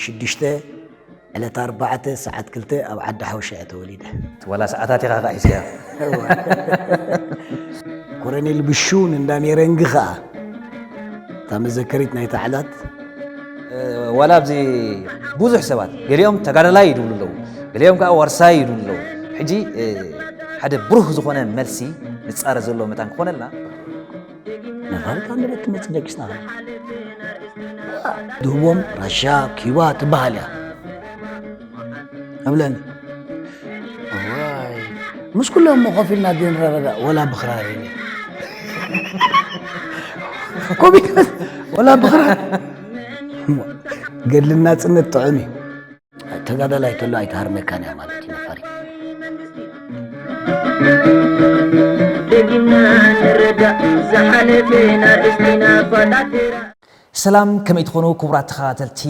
ሽዱሽተ ዕለት ኣርባዕተ ሰዓት ክልተ ኣብ ዓዲ ሓውሻ እየ ተወሊደ። ዋላ ሰዓታት ኢኻ ካ ሒዝካያ። ኮረኔል ብሹን እንዳሜረንግ ኸዓ እታ መዘከሪት ናይታ ዕላት። ዋላ ኣብዚ ብዙሕ ሰባት ገሊኦም ተጋዳላይ ይድብሉ ኣለዉ፣ ገሊኦም ከዓ ዋርሳይ ይድብሉ ኣለዉ። ሕጂ ሓደ ብሩህ ዝኾነ መልሲ ንፃረ ዘሎ መታን ክኾነልና ነፋሪት ኣንደበት ትመፅእ ደቂስና ድህቦም ራሻ ኪባ ትበሃል እያ እብለኒ። እዋይ፣ ምስ ኩሎም እሞ ኮፍ ኢልና ድንረዳዳእ ወላ ብኽራር ኢለ። ኮሚት ወላ ብኽራር። ገድሊ ናጽነት ጥዑም እዩ። ተጋዳላይ ተሎ ኣይትሃርመካን እያ ማለት እዩ ነፋሪት። ደጊምና ንረዳእ ዝሓለፈ ናርእስቲና ባጣጥራ ሰላም ከመይ ትኾኑ ክቡራት ተኸታተልቲ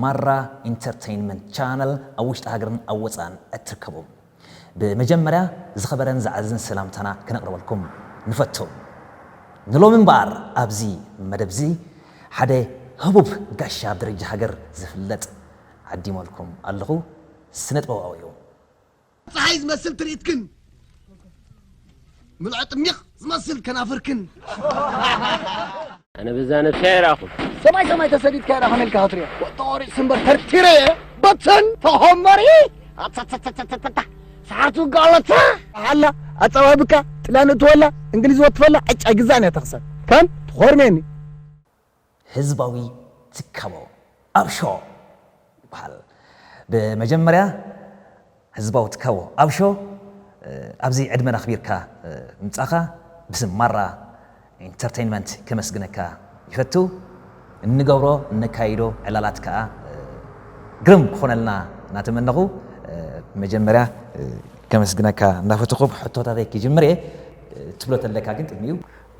ማራ ኢንተርቴይንመንት ቻነል ኣብ ውሽጢ ሃገርን ኣብ ወፃእን እትርከቡ። ብመጀመርያ ዝኸበረን ዝዓዝን ሰላምታና ክነቕርበልኩም ንፈቱ። ንሎሚ እምበኣር ኣብዚ መደብዚ ሓደ ህቡብ ጋሻ ኣብ ደረጃ ሃገር ዝፍለጥ ዓዲመልኩም ኣለኹ። ስነ ጥበባዊ እዩ። ፀሓይ ዝመስል ትርኢትክን ምልዖ ጥሚቕ ዝመስል ከናፍርክን ኣነ በዛ ነብሰይ ኣይረኣኹን። ሰማይ ሰማይ ተሰዲድካ ኢኻ ከመልካ ክትሪኦ ተቆሪፅ እምበር ተርቲረ እየ በትን ተኾመሪ ኣታታታታታ ሰዓቱ ጋለታ ኣላ ኣፀባብካ ጥላን እትወላ እንግሊዝ ወትፈላ ዕጫ ግዛን እያ ተኽሰብ ከም ትኾርሜኒ ህዝባዊ ትካቦ ኣብሾ ይበሃል። ብመጀመርያ ህዝባዊ ትካቦ ኣብሾ ኣብዚ ዕድመና ኣኽቢርካ ምጻኻ ብስም ማራ ኢንተርቴይንመንት ከመስግነካ ይፈቱ። እንገብሮ እነካይዶ ዕላላት ከኣ ግርም ክኾነልና እናተመነኹ መጀመርያ ከመስግነካ እናፈተኹ ሕቶታተይ ክጅምር እየ። ትብሎ ተለካ ግን ቅድሚኡ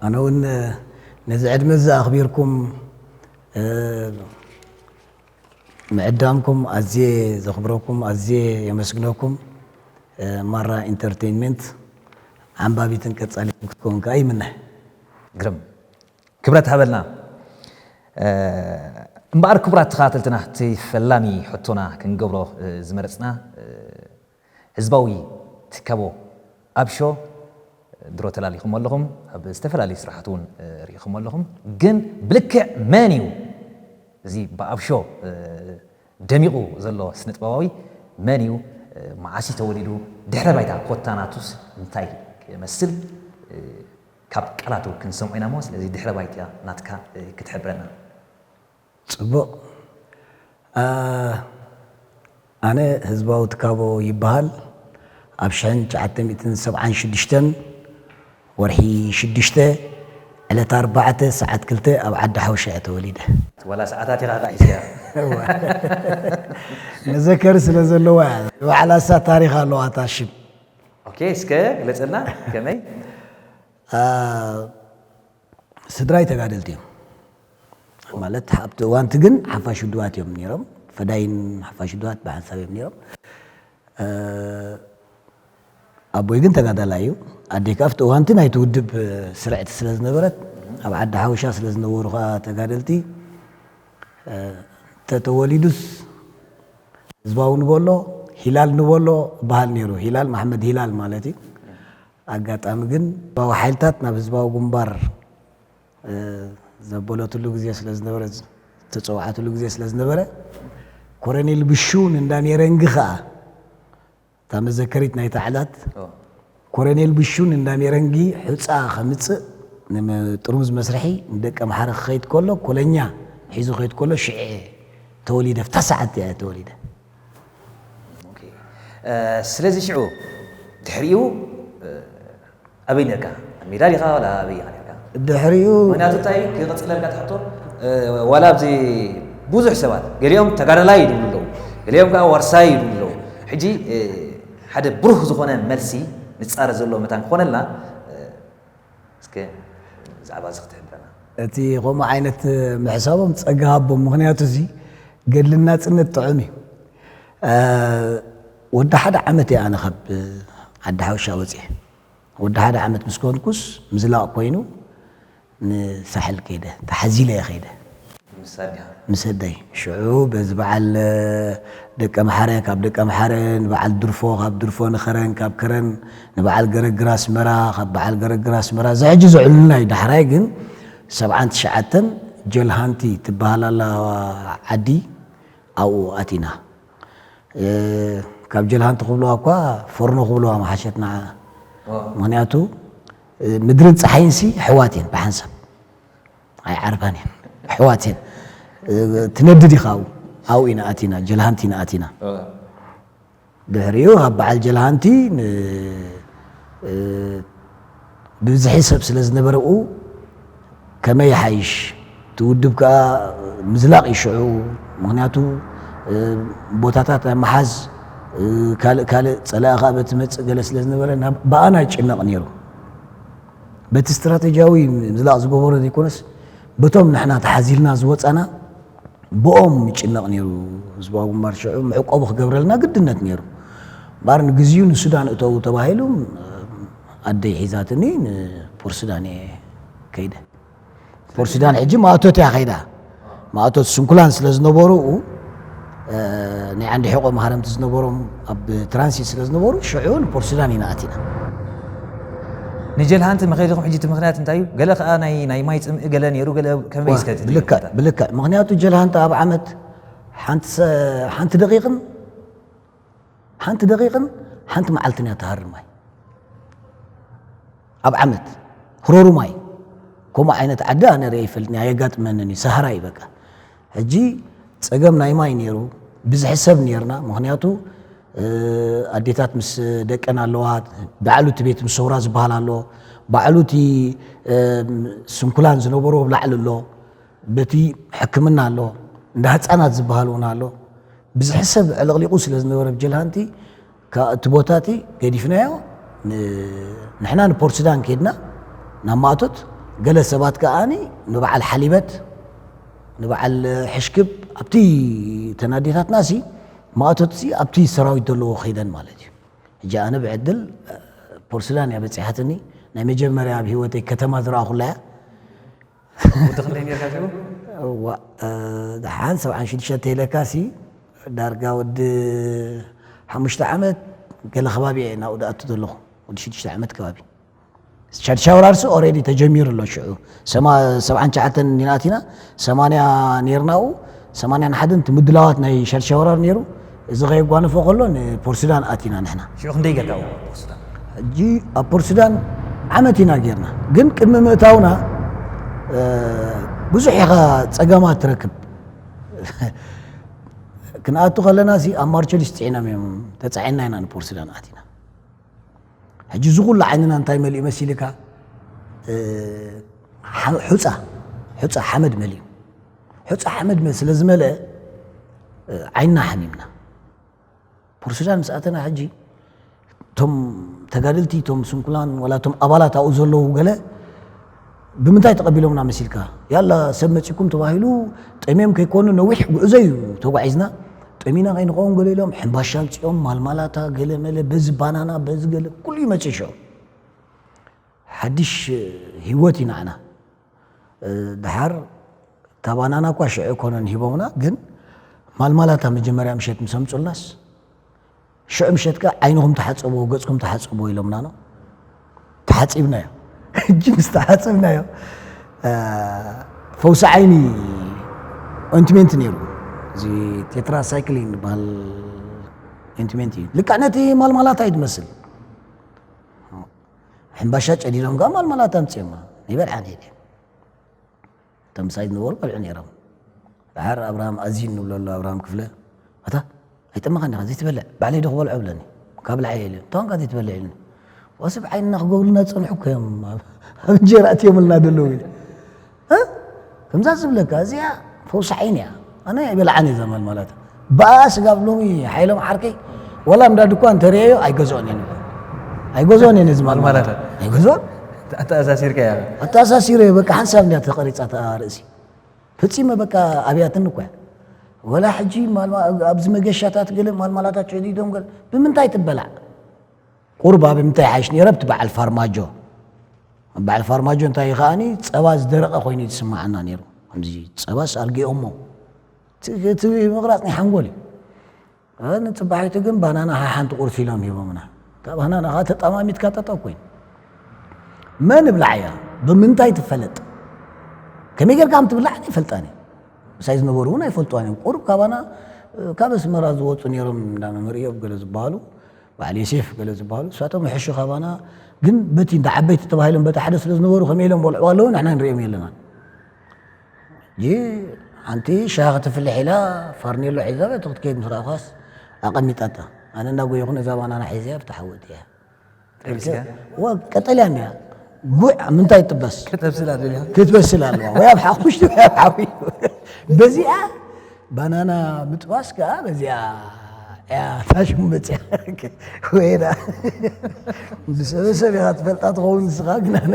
ኣነ እውን ነዚ ዕድመ እዚ ኣኽቢርኩም ምዕዳምኩም ኣዝየ ዘኽብረኩም ኣዝየ የመስግነኩም። ማራ ኢንተርቴይንመንት ዓንባቢትን ቀጻሊትን ክትከውን ከኣ ይምነ። ግርም ክብረት ሃበልና። እምበኣር ክቡራት ተኸታተልትና እቲ ፈላሚ ሕቶና ክንገብሮ ዝመረፅና ህዝባዊ ትካቦ ኣብሾ ድሮ ተላሊኹም ኣለኹም፣ ኣብ ዝተፈላለዩ ስራሓት እውን ርኢኹም ኣለኹም። ግን ብልክዕ መን እዩ እዚ ብኣብሾ ደሚቑ ዘሎ ስነጥበባዊ መን እዩ? መዓስ እዩ ተወሊዱ? ድሕረ ባይታ ኮታ ናቱስ እንታይ ይመስል? ካብ ቃላቱ ክንሰምዖ ኢና እሞ ስለዚ ድሕረ ባይታ ናትካ ክትሕብረና። ጽቡቕ። ኣነ ህዝባዊ ትካቦ ይበሃል። ኣብ ሽሕን ትሽዓተ ሚእትን ሰብዓን ሽዱሽተን ወርሒ ሽዱሽተ ዕለት ኣርባዕተ ሰዓት ክልተ ኣብ ዓዲ ሓውሻ እየ ተወሊደ። ዋላ ሰዓታት ኢኻ ሒዝካ። መዘከሪ ስለ ዘለዋ እያ። ባዕላ እሳ ታሪኽ ኣለዋ እታ ሽም። ኦኬ እስከ ግለፀልና ከመይ? ስድራይ ተጋደልቲ እዮም። ማለት ኣብቲ እዋንቲ ግን ሓፋሽ ውድባት እዮም ነይሮም። ፈዳይን ሓፋሽ ውድባት ብሓንሳብ እዮም ነይሮም። ኣቦይ ግን ተጋዳላይ እዩ። ኣደይ ከዓ ኣብቲ እዋንቲ ናይቲ ውድብ ስርዕቲ ስለ ዝነበረት ኣብ ዓዲ ሓውሻ ስለ ዝነበሩ ከዓ ተጋደልቲ ተተወሊዱስ ህዝባዊ ንበሎ ሂላል ንበሎ በሃል ነይሩ። ሂላል መሓመድ ሂላል ማለት እዩ። ኣጋጣሚ ግን ህዝባዊ ሓይልታት ናብ ህዝባዊ ግንባር ዘበለትሉ ግዜ ስለ ዝነበረ ዝተፀዋዓትሉ ግዜ ስለ ዝነበረ ኮረኔል ብሹን እንዳሜረንጊ ከዓ እታ መዘከሪት ናይታ ዕላት ኮረኔል ብሹን እንዳሜረንጊ ሑፃ ከምፅእ ጥርሙዝ መስርሒ ንደቀ ምሓረ ክኸይድ ከሎ ኮለኛ ሒዙ ክኸይድ ከሎ ሽዐ ተወሊደ ፍታ ሰዓት እያ ተወሊደ። ስለዚ ሽዑ ድሕሪኡ ኣበይ ነርካ? ኣብ ሜዳ ዲኻ ዋላ ኣበይ ኢኻ ነርካ? ድሕሪኡ ምክንያቱ እንታይ ክቕፅለልካ ትሕቶ ዋላ ኣብዚ ብዙሕ ሰባት ገሊኦም ተጋዳላይ ይድብሉ ኣለዉ፣ ገሊኦም ከዓ ዋርሳይ ይድብሉ ኣለዉ። ሕጂ ሓደ ብሩህ ዝኾነ መልሲ ንፃረ ዘሎ መታን ክኾነልና እስከ ብዛዕባ እዚ ክትሕብረና። እቲ ከምኡ ዓይነት ምሕሳቦም ፀጋ ሃቦም። ምክንያቱ እዚ ገድሊ ናፅነት ጥዑም እዩ። ወዲ ሓደ ዓመት እየ ኣነ ካብ ዓዲ ሓውሻ ወፅየ። ወዲ ሓደ ዓመት ምስ ኮንኩስ ምዝላቕ ኮይኑ ንሳሕል ከይደ፣ ተሓዚለ እየ ከይደ። ምስ ኣደይ ሽዑ በዚ በዓል ደቀምሓረ፣ ካብ ደቀምሓረ ንበዓል ድርፎ፣ ካብ ድርፎ ንኸረን፣ ካብ ከረን ንበዓል ገረግር ኣስመራ፣ ካብ በዓል ገረግር ኣስመራ፣ እዚ ሕጂ ዘዕሉልና እዩ። ዳሕራይ ግን ሰብዓን ትሽዓተን ጀልሃንቲ ትበሃል ኣላ ዓዲ፣ ኣብኡ ኣቲና። ካብ ጀልሃንቲ ክብልዋ እኳ ፎርኖ ክብልዋ መሓሸትና። ምኽንያቱ ምድርን ፀሓይንሲ ኣሕዋት እየን ብሓንሳብ። ኣይዓርፋን እየን። ኣሕዋት እየን። ትነድድ ኢኻ ኣብኡ። ኣብኡ ኢና ኣቲና፣ ጀልሃንቲ ኢና ኣቲና። ድሕሪኡ ኣብ በዓል ጀልሃንቲ ን- ብብዝሒ ሰብ ስለ ዝነበረ ኣብኡ ከመይ ይሓይሽ፣ እቲ ውድብ ከኣ ምዝላቕ እዩ ሽዑ። ምኽንያቱ ቦታታት ናይ ምሓዝ፣ ካልእ ካልእ ጸላኢ ከኣ በቲ መጽእ ገለ ስለ ዝነበረ፣ ብኣና ይጭነቕ ነይሩ። በቲ ስትራተጂያዊ ምዝላቕ ዝገበሮ ዘይኮነስ፣ በቶም ንሕና ተሓዚልና ዝወጻና፣ ብኦም ይጭነቕ ነይሩ ህዝባዊ ግንባር። ሽዑ መዕቆቢ ክገብረልና ግድነት ነይሩ። እምበኣር ንግዚኡ ንሱዳን እተው ተባሂሉ፣ ኣደይ ሒዛትኒ ንፖርሱዳን እየ ከይደ። ፖርሱዳን ሕጂ ማእቶት እያ ከይዳ። ማእቶት ስንኩላን ስለ ዝነበሩ፣ ናይ ዓንዲ ሕቆ ማህረምቲ ዝነበሮም ኣብ ትራንሲት ስለ ዝነበሩ፣ ሽዑ ንፖርሱዳን ኢና ኣቲና። ንጀልሃንቲ መኸይድኹም ሕጂ እቲ ምኽንያት እንታይ እዩ? ገለ ከኣ ናይ ናይ ማይ ጽምኢ ገለ ነይሩ፣ ገለ ከመይ እስከ እቲ ብልክዕ ብልክዕ። ምኽንያቱ ጀልሃንቲ ኣብ ዓመት ሓንቲ ሰ- ሓንቲ ደቂቕን ሓንቲ ደቂቕን ሓንቲ መዓልትን እያ ትሃርም ማይ። ኣብ ዓመት ህሮሩ ማይ። ከምኡ ዓይነት ዓዲ ኣነ ርእየ ይፈልጥኒ፣ ኣየጋጥመንን እዩ። ሰሃራ እዩ በቃ። ሕጂ ጸገም ናይ ማይ ነይሩ፣ ብዝሒ ሰብ ነይርና። ምኽንያቱ ኣዴታት ምስ ደቀን ኣለዋ፣ ባዕሉ እቲ ቤት ምሰውራ ዝበሃል ኣሎ፣ ባዕሉ እቲ ስንኩላን ዝነበሩ ኣብ ላዕሊ ኣሎ፣ በቲ ሕክምና ኣሎ፣ እንዳ ህፃናት ዝበሃል እውን ኣሎ። ብዝሒ ሰብ ዕልቕሊቑ ስለ ዝነበረ ብጀልሃንቲ እቲ ቦታ እቲ ገዲፍናዮ። ንሕና ንፖርትሱዳን ከድና ናብ ማእቶት፣ ገለ ሰባት ከኣ ንበዓል ሓሊበት፣ ንበዓል ሕሽክብ፣ ኣብቲ ተናዴታትና ሲ ማእቶት ሲ ኣብቲ ሰራዊት ዘለዎ ከይደን ማለት እዩ። ሕጂ ኣነ ብዕድል ፖርትሱዳን እያ በፂሓትኒ። ናይ መጀመርያ ኣብ ህይወተይ ከተማ ዝረኣኹላ እያ። ወዲ ክንደይ ነርካ ሽዑ? እዋ፣ ደሓን ሰብዓን ሽዱሽተ ኢለካ ሲ ዳርጋ ወዲ ሓሙሽተ ዓመት ገለ ከባቢ እየ ናብኡ ዝኣቱ ዘለኹ። ወዲ ሽዱሽተ ዓመት ከባቢ። ሻድሻይ ወራር ሲ ኦሬዲ ተጀሚሩ ኣሎ ሽዑ። ሰማ- ሰብዓን ትሽዓተን እንዲና ኣቲና፣ ሰማንያ ነርና ኣብኡ። ሰማንያን ሓደን እቲ ምድላዋት ናይ ሻድሻይ ወራር ነይሩ። እዚ ከየጓነፎ ከሎ ንፖርትሱዳን ኣቲና ንሕና። ሽዑ ክንደይ ገዛ ኣብኡ ፖርትሱዳን? ሕጂ ኣብ ፖርትሱዳን ዓመት ኢና ጌርና፣ ግን ቅድሚ ምእታውና ብዙሕ ኢኻ ጸገማት ትረክብ። ክንኣቱ ከለና ሲ ኣብ ማርቸዲስ ጽዒኖም እዮም፣ ተጻዒና ኢና ንፖርትሱዳን ኣቲና። ሕጂ እዚ ኩሉ ዓይንና እንታይ መሊኡ መሲልካ? ሑፃ ሑፃ ሓመድ መሊኡ። ሑፃ ሓመድ ስለ ዝመልአ ዓይንና ሓሚምና። ፖርትሱዳን ምስ ኣተና ሕጂ እቶም ተጋደልቲ፣ እቶም ስንኩላን፣ ዋላ እቶም ኣባላት ኣብኡ ዘለዉ ገለ ብምንታይ ተቐቢሎምና መሲልካ? ያላ ሰብ መፂኩም ተባሂሉ፣ ጠምዮም ከይኮኑ ነዊሕ ጉዕዞ እዩ ተጓዒዝና። ጠሚና ከይንኸውን ገለ ኢሎም ሕምባሻ ኣምፂኦም፣ ማልማላታ፣ ገለ መለ፣ በዚ ባናና፣ በዚ ገለ ኩሉ እዩ መፂኡ ሽዑ። ሓድሽ ህይወት እዩ ንዓና። ድሓር እታ ባናና እኳ ሽዑ ኣይኮነን ሂቦምና፣ ግን ማልማላታ መጀመርያ ምሸት ምስ ኣምፁልናስ፣ ሽዑ ምሸት ከ ዓይንኹም ተሓፀብዎ፣ ገፅኩም ተሓፀብዎ ኢሎምና ነው። ተሓፂብናዮ። ሕጂ ምስ ተሓፀብናዮ ፈውሲ ዓይኒ ኦይንትሜንት ነይሩ። እዚ ቴትራሳይክሊን ዝበሃል ኦይንትሜንት እዩ። ልክዕ ነቲ ማልማላታ እዩ ትመስል። ሕምባሻ ጨዲዶም ከኣ ማልማላታ ኣምፅኦማ። ይበልዓ ነይረ። እቶም ምሳይ ዝነበሩ በልዑ ነይሮም። ድሓር ኣብርሃም ኣዚን ንብሎ ኣሎ ኣብርሃም ክፍለ፣ ኣታ ኣይጠመኻን ዲኻ ዘይትበልዕ፣ ባዕለይ ዶ ክበልዖ ብለኒ። ካብ ላዕሊ ኢለ እቶም ከ ዘይትበልዕ ኢሉኒ። ዋስብ ዓይንና ክገብሩልና ዝጸንሑ እኮ እዮም ኣብ እንጀራ ኣትዮምልና ዘለዉ ኢለ። እ? ከምዛ ዝብለካ እዚኣ ፈውሲ ዓይኒ እያ። ኣነ ኣይበልዓን እየ ዘማል ማለት። ብኣ ስጋብ ሎሚ ሓይሎም ዓርከይ ወላ እንዳ ድኳ እንተርእየዮ ኣይገዝኦን እየ። ኣይገዝኦን እየ ነዚ ማል ማለት። ኣይገዝኦን። ኣተኣሳሲርካ እያ። ኣተኣሳሲረ በቃ ሓንሳብ እንዲያ ተቐሪጻ እታ ርእሲ። ፈጺመ በቃ ኣብያትኒ እኮ እያ። ወላ ሕጂ ማልማ- ኣብዚ መገሻታት ገለ ማልማላታት ሸዲዶም ገለ ብምንታይ ትበላዕ? ቁርባ ብምንታይ ሓይሽ ነይረ ኣብቲ በዓል ፋርማጆ። በዓል ፋርማጆ እንታይ እዩ ከኣኒ ጸባ ዝደረቐ ኮይኑ እዩ ዝስምዓና ነይሩ። ከምዚ ጸባስ ኣርጊኦሞ። እቲ እቲ ምቕራጽ ናይ ሓንጎል እዩ። እ፣ ንጽባሒቱ ግን ባናና ሓሓንቲ ቁርሲ ኢሎም ሂቦምና። እታ ባናና ኸኣ ተጠማሚትካ ጠጠው ኮይና። መን እብላዕ እያ? ብምንታይ ትፈለጥ? ከመይ ጌርካ ከም ትብላዕ ኣይፈልጣን እየ። ምሳይ ዝነበሩ እውን ኣይፈልጥዋን እዮም። ቁሩብ ካባና፣ እ፣ ካብ ኣስመራ ዝወጹ ነይሮም፣ እንዳ መምህር ኢዮብ ገለ ዝበሃሉ፣ በዓል ዮሴፍ ገለ ዝበሃሉ፣ ንሳቶም ይሕሹ ካባና። ግን በቲ እንዳ ዓበይቲ ተባሂሎም በቲ ሓደ ስለ ዝነበሩ ከመይ ኢሎም በልዕዋ ኣለዉ፣ ንሕና ንርእዮም የለናን። ሕጂ ሓንቲ ሻሂ ክትፍልሕ ኢላ ፋርኔሎ ሒዛ በቲ ክትከይድ ምስ ረኣኹዋስ ኣቐሚጣታ። ኣነ እንዳጎየኹ ነዛ ባናና ሒዘያ ኣብቲ ሓዊ እትያ። ጠቢስካ? ወ-፣ ቀጠልያ እንድያ። ጉዕ ምንታይ ትጥበስ? ከተብስላ ደልያ? ክትበስል ኣለዋ። ወይ ኣብ ሓዊ ውሽጢ ወይ ኣብ ሓዊ። በዚኣ ባናና ምጥባስ ከኣ በዚኣ እያ ፋሽን መጽያ። ወይና ብሰበሰብ ኢኻ ትፈልጣ ትኸውን ንስኻ ግን ኣነ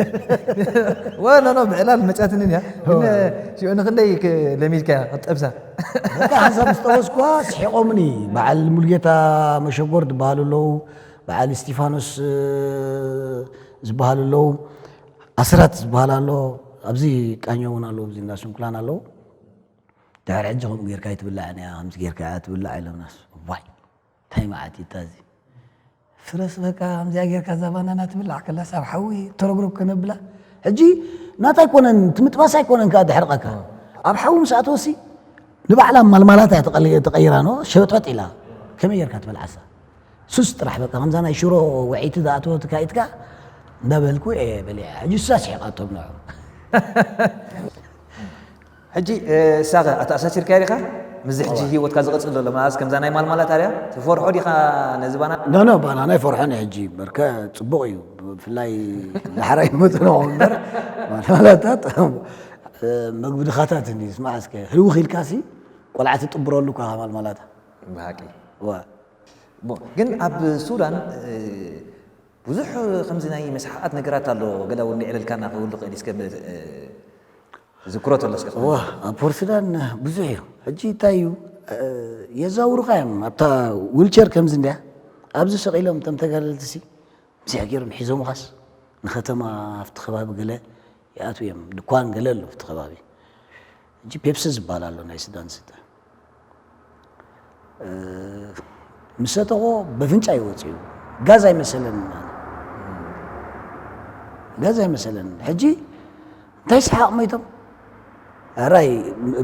ወ፣ ኖ፣ ኖ፣ ብዕላል መጽያትንን እያ። ግን፣ እወ። ሽዑ ንኽንደይ ክ-፣ ለሚድካያ ክትጠብሳ? በቃ ሓንሳብ ምስ ጠበስኩዋ ስሒቖምኒ። በዓል ሙሉጌታ መሸጎር ዝበሃሉ ኣለዉ፣ በዓል እስጢፋኖስ፣ እ፣ ዝበሃሉ ኣለዉ፣ ኣስራት ዝበሃል ኣሎ፣ ኣብዚ ቃኘው እውን ኣለዉ፣ ኣብዚ እንዳ ስንኩላን ኣለዉ። ድሕሪ ሕጂ ከምኡ ጌርካ ኣይትብላዕን እያ፣ ከምዚ ጌርካ እያ ትብላዕ ኢሎምናስ። ዋይ፣ እንታይ መዓት እዩ እታ እዚ? ፍረስ በቃ ከምዚኣ ጌርካ እዛ ባናና ትብላዕ ከላስ ኣብ ሓዊ ተረግረግ ከነብላ። ሕጂ ናታ ኣይኮነን፣ እቲ ምጥባስ ኣይኮነን ከኣ ድሕርቐካ። ኣብ ሓዊ ምስ ኣተወሲ ንባዕላ ማልማላት እያ ተቐሊ-፣ ተቐይራ፣ ኖ፣ ሸበጥበጥ ኢላ። ከመይ ጌርካ ትበልዓሳ? ሱስ ጥራሕ በቃ፣ ከምዛ ናይ ሽሮ ውዕይቲ ዝኣተወት ካኢትካ እንዳበልኩ እየ በሊዐ። ሕጂ እሳ ስሒቓቶም ንዑ። ሕጂ፣ እ፣ እሳ ኸ ኣተኣሳሲርካያ ዲኻ? ምስዚ ሕጂ እዋ። ህይወትካ ዝቐጽል ዘሎ መኣስ ከምዛ ናይ ማልማላ ታርያ ትፈርሖ ዲኻ ነዚ ባና? ኖ፣ ኖ፣ ባናና ኣይፈርሖን እየ ሕጂ። በርከ ጽቡቕ እዩ። ብፍላይ ዳሕራይ መጠኖ እምበር ማልማላታት፣ እ፣ መግቢ ድኻታት እንዲ ስማዕ እስከ ህልውኽ ኢልካሲ ቆልዓ ትጥብረሉ እኳ ማልማላታ። ብሓቂ። እዋ። ቦ-፣ ግን ኣብ ሱዳን፣ እ፣ ብዙሕ ከምዚ ናይ መስሓቓት ነገራት ኣሎ። ገለ እውን የዕለልካና ክህሉ ይኽእል እዩ። እስከ ብ-፣ እ፣ ዝክሮ ተሎ እስከ። እዋ፣ ኣብ ፖርት ሱዳን ብዙሕ እዩ። ሕጂ እንታይ እዩ፣ እ፣ የዛውሩኻ እዮም። ኣብታ ዊልቸር ከምዚ እንድያ፣ ኣብዚ ሰቒሎም እቶም ተጋደልቲ ሲ፣ ምስያ ገይሮም ሒዞምኻስ ንከተማ ኣብቲ ከባቢ ገለ ይኣትዉ እዮም። ድኳን ገለ ኣሎ ኣብቲ ከባቢ። ሕጂ ፔፕሲ ዝበሃል ኣሎ ናይ ሱዳን ዝስተ። እ፣ ምስ ሰተኾ በፍንጫ ይወጽእ እዩ። ጋዝ ኣይመሰለንን ኣነ። ጋዝ ኣይመሰለንን። ሕጂ እንታይ ሰሓቕ ሞይቶም? ኣራይ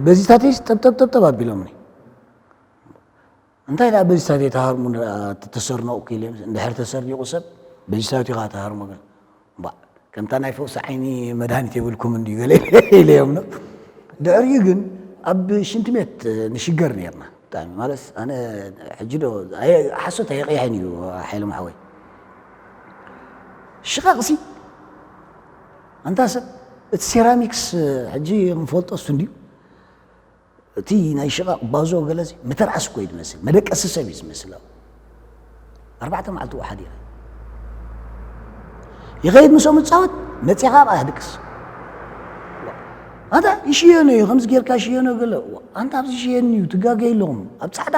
በዚታተይስ ጠብጠብ ጠብጠብ ኣቢሎምኒ። እንታይ ደኣ በዚታተይ ተሃርሙ፣ ተሰርነቑ ኢለ፣ እንድሕር ተሰርኒቑ ሰብ በዚታቱ ኢኻ ተሃርሞ ግን። እምባእ፣ ከምታ ናይ ፈውሲ ዓይኒ መድሃኒት የብልኩምን ድዩ ገለ ኢለዮም ነው። ድሕሪኡ ግን ኣብ ሽንቲ ቤት ንሽገር ነርና። ብጣዕሚ ማለት ኣነ ሕጂ ዶ ኣየ-፣ ሓሶት ኣየቕይሕን እዩ ሓይሎም ሓወይ። ሽቓቕሲ ኣንታ ሰብ እቲ ሴራሚክስ ሕጂ ንፈልጦ እሱ እንድዩ። እቲ ናይ ሽቓቕ ባዞ ገለዚ መተርኣስ እኮ እዩ ዝመስል፣ መደቀሲ ሰብ እዩ ዝመስል። ኣብኡ ኣርባዕተ መዓልቲ ውሓድ ይረ ይኸይድ ምስኦም እጻወት፣ መጺኻ ኣብኣ ድቅስ። ኣንታ ይሽየኖ እዩ፣ ከምዚ ጌርካ ሽየኖ ገለ። ኣንታ ኣብዚ ሽየኒ እዩ፣ ትጋገይ ኣለኹም። ኣብ ጻዕዳ፣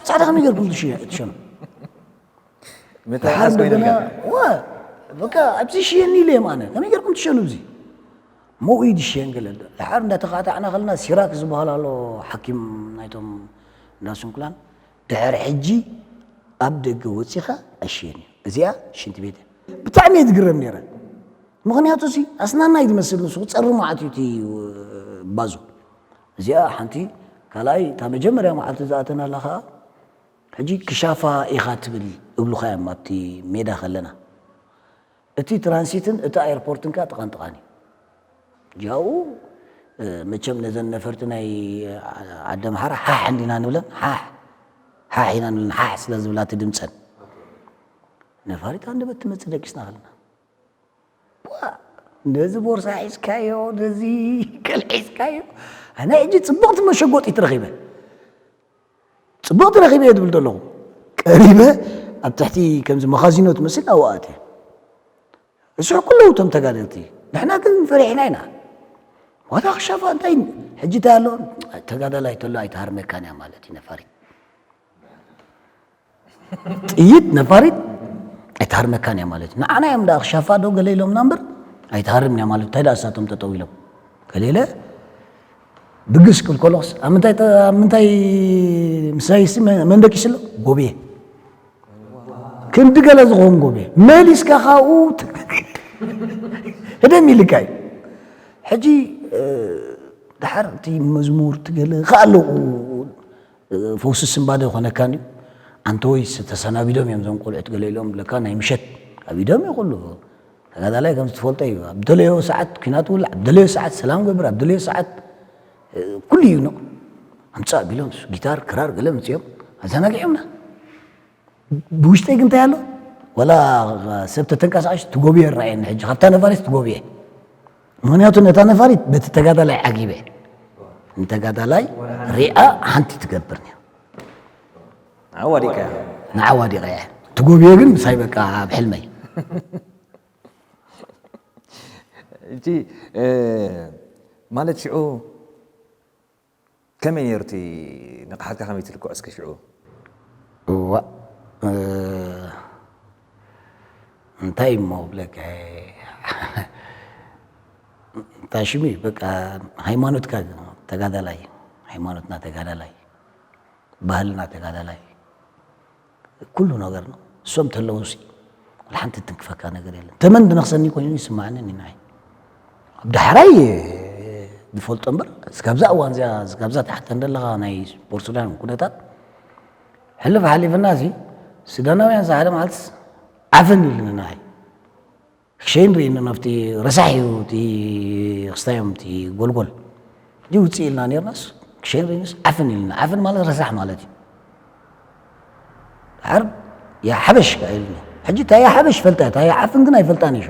ጻዕዳ ከመይ ጌርኩም ትሽየ-፣ ትሸኑ? መተርኣስ ደሓር ኮይነ እንደገና፣ ገለ። ዋ፣ በቃ ኣብዚ ሽየኒ ኢለ እየ ኣነ። ከመይ ጌርኩም ትሸኑ ኣብዚ? መውኢድ ይሽየን ገለ። ደሓር እንዳተኻታዕና ከለና ሲራክ ዝበሃል ኣሎ ሓኪም ናይቶም እንዳ ስንኩላን፣ ድሕሪ ሕጂ ኣብ ደገ ወጺኻ ኣይሽየን እዩ። እዚኣ ሽንቲ ቤት እያ። ብጣዕሚ እየ ዝግረም ነይረ። ምኽንያቱ ሲ ኣስናናይ ዝመስል ንሱ ክጸሪ መዓት እዩ እቲ ባዞ። እዚኣ ሓንቲ፣ ካልኣይ እታ መጀመርያ መዓልቲ ዝኣተናላ ኸኣ ሕጂ ክሻፋ ኢኻ ትብል እብሉኻ እዮም ኣብቲ ሜዳ ከለና። እቲ ትራንሲትን እቲ ኣየርፖርትን ከኣ ጥቓን ጥቓን እዩ። ያው፣ እ፣ መቸም ነዘን ነፈርቲ ናይ ዓዲ ኣምሓራ ሓሕ እንዲና ንብለን፣ ሓሕ፣ ሓሕ ኢና ንብለን፣ ሓሕ ስለ ዝብላ እቲ ድምፀን። ነፋሪት ኣንደበት ትመጽእ ደቂስና ከለና። ዋ፣ ነዚ ቦርሳ ሒዝካዮ፣ ነዚ ገለ ሒዝካዮ። ኣነ ሕጂ ጽብቕቲ መሸጎጢት ረኺበ። ጽብቕቲ ረኺበ እየ ዝብል ዘለኹ። ቀሪበ ኣብ ትሕቲ ከምዚ መኻዚኖ ትመስል ኣብኡ ኣትየ። ይስሕቁ ኣለዉ እቶም ተጋደልቲ። ንሕና ግን ፈሪሕና ኢና። ዋላ ክሻፋ እንታይ ሕጂ እንታይ ኣሎ? ተጋዳላይ ተሎ ኣይትሃርመካን እያ ማለት እዩ ነፋሪት። ጥይት ነፋሪት ኣይትሃርመካን እያ ማለት እዩ። ንዓና እዮም ደኣ ክሻፋ ዶ ገለ ኢሎምና እምበር ኣይትሃርምን እያ ማለት እዩ። እንታይ ደኣ እሳቶም ጠጠው ኢሎም? ገለ ኢለ ብግስ ክብል ከለኹስ ኣብ ምንታይ ጠ- ኣብ ምንታይ ምሳይሲ መን ደቂሱ ኣሎ? ጎብየ። ክንዲ ገለ ዝኸውን ጎብየ መሊስካ ካብኡ ህደም ኢልካ እዩ። ሕጂ ደሓር እቲ መዝሙር ትገለ ከኣለዉ ፈውሲ ስንባደ ይኾነካን እዩ። ኣንተ ወይ ተሰናቢዶም እዮም እዞም ቆልዑት ገለ ኢሎም ብለካ ናይ ምሸት ኣብ ኢዶም እዩ ኩሉ። ተጋዳላይ ከም ዝትፈልጦ እዩ። ኣብ ደለዮ ሰዓት ኲናት ውላዕ፣ ኣብ ደለዮ ሰዓት ሰላም ገብር፣ ኣብ ደለዮ ሰዓት ኩሉ እዩ ኖ ኣምፃእ ቢሎም ጊታር ክራር ገለ ምፅኦም ኣዘናጊዖምና። ብውሽጠይ ግን እንታይ ኣሎ? ወላ ሰብ ተተንቀሳቐሽ ትጎብዮ ይረኣየኒ ሕጂ ካብታ ነፋሪት ትጎብየ። ምክንያቱ ነታ ነፋሪት በቲ ተጋዳላይ ዓጊበ ንተጋዳላይ ሪኣ ሓንቲ ትገብር እያ። ዓዋዲቀ ንዓዋዲቀ እያ ትጎብዮ ግን ምሳይ በቃ ኣብ ሕልመይ እጂ ማለት ሽዑ ከመይ ነይሩ እቲ ንቕሓትካ ከመይ ትልክዖ እስከ ሽዑ? እዋ እንታይ እሞ ብለካ እንታይ ሽሙ እዩ በቃ ሃይማኖትካ ተጋዳላይ ሃይማኖትና ተጋዳላይ ባህልና ተጋዳላይ ኩሉ ነገር ነው። እሶም ተለውሲ ሓንቲ ትንክፈካ ነገር የለን። ተመን ድነክሰኒ ኮይኑ ይስማዕኒ ንናይ ኣብ ዳሕራይ ዝፈልጦ እምበር እስካብዛ እዋን እዚኣ እስካብዛ ትሓተ እንደለኻ ናይ ስፖርት ሱዳን ኩነታት ሕልፍ ሓሊፍና እዚ ሱዳናውያን ሓደ መዓልትስ ዓፍን ኢሉኒ ንዓይ ክሸይን ርእይኒ ናብቲ ረሳሕ እዩ እቲ ክስታዮም እቲ ጎልጎል ሕጂ ውፅእ ኢልና ነርናስ ክሸይን ርእይንስ ዓፍን ኢልና ዓፍን ማለት ረሳሕ ማለት እዩ ድሓር ያሓበሽ ኢልኒ ሕጂ እታ ያሓበሽ ፈልጣ እታ ያዓፍን ግን ኣይፈልጣን ይሾ